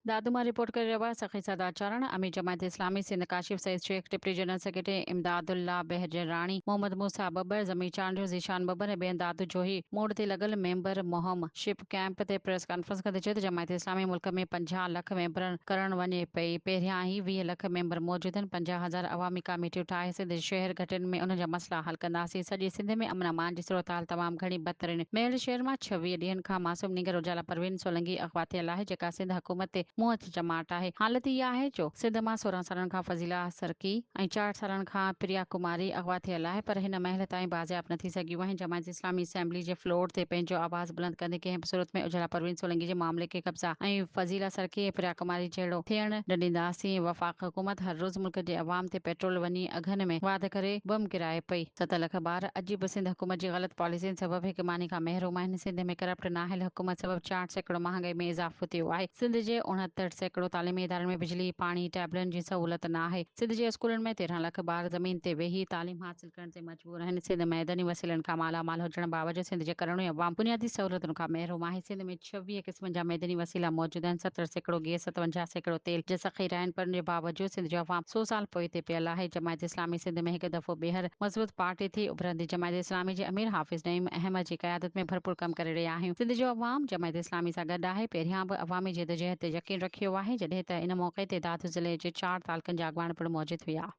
دادو مان رپورٽ ڪري رهيو آهي سخي سردار چارڻ، امير Jamaat Islami Sindh Kashif Saeed Shaikh, deputy general secretary Imdad Ullah Bijarani, Muhammad Musa Babbar, Zamir Chandio, Zeeshan Babbar ۽ ٻين دادو جوهي موڙ تي لڳل ميمبر مهم شپ ڪئمپ تي پريس ڪانفرنس ڪندي چيو ته جماعت اسلامي ملڪ ۾ 50 لک ميمبرن ڪرڻ وڃي پئي، پهريان ئي 20 لک ميمبر موجود آهن، 50 هزار عوامي ڪاميٽيون ٺاهي سنڌ جي شهر گهٽين ۾ انهن جا مسئلا حل ڪنداسين، سڄي سنڌ ۾ امن امان جي صورتحال تمام گهڻي بدترين ميهڙ شهر مان 26 ڏينهن کان معصوم نينگر اجالا پروين سولنگي اغوا ٿيل آهي جيڪا سنڌ حڪومت تي منهن اچ چماٽ آهي. حالت اها آهي جو سنڌ مان 16 سالن کان فضيلا سرڪي ۽ چار سالن کان پريا ڪماري اغوا ٿيل آهي پر هن مهل تائين بازياب نه ٿي سگهيون آهن. جماعت اسلامي اسيمبلي جي فلور تي پنهنجو آواز بلند ڪندي ڪنهن به صورت ۾ اجالا پروين سولنگي جي معاملي کي قبضا ۽ فضيلا سرڪي ۽ پريا ڪماري جهڙو ٿيڻ نه ڏينداسين. وفاق حڪومت هر روز ملڪ جي عوام تي پيٽرول وڃي اگهن ۾ واڌ ڪري بم ڪيرائي پئي. 7 لک ٻار اڄ به سنڌ حڪومت جي غلط پاليسين سبب هڪ ماني کان محروم آهن، سنڌ ۾ ڪرپٽ نااهل حڪومت سبب 60% مهانگائي ۾ اضافو ٿيو آهي، سنڌ جي 69% تعليمي ادارن ۾ بجلي، پاڻي، ٽيبلن جي سهولت ناهي، سنڌ جي اسڪولن ۾ 13 لک ٻار زمين تي ويهي تعليم حاصل ڪرڻ تي مجبور آهن، سنڌ معدني وسيلن کان مالا مال هجڻ باوجود سنڌ جي ڪروڙين عوام بنيادي سهولتن کان محروم آهي، سنڌ ۾ 26 قسمن جا معدني وسيلا موجود آهن، 70% گيس، 57% تيل جا ذخيرا آهن پر ان جي باوجود سنڌ جو عوام سو سال پوئتي پيل آهي، جماعت اسلامي سنڌ ۾ هڪ دفعو ٻيهر مضبوط پارٽي ٿي اڀرندي، جماعت اسلامي جي امير حافظ نعيم احمد جي قيادت ۾ ڀرپور ڪم ڪري رهيا آهيون، سنڌ جو عوام جماعت اسلامي سان گڏ آهي، پهريان به عوامي جدوجهد تي يقين رکيو آهي، جڏهن ته ان موقعي تي دادو ضلعي جي چار تعلقن جا اڳواڻ پڻ موجود هيا.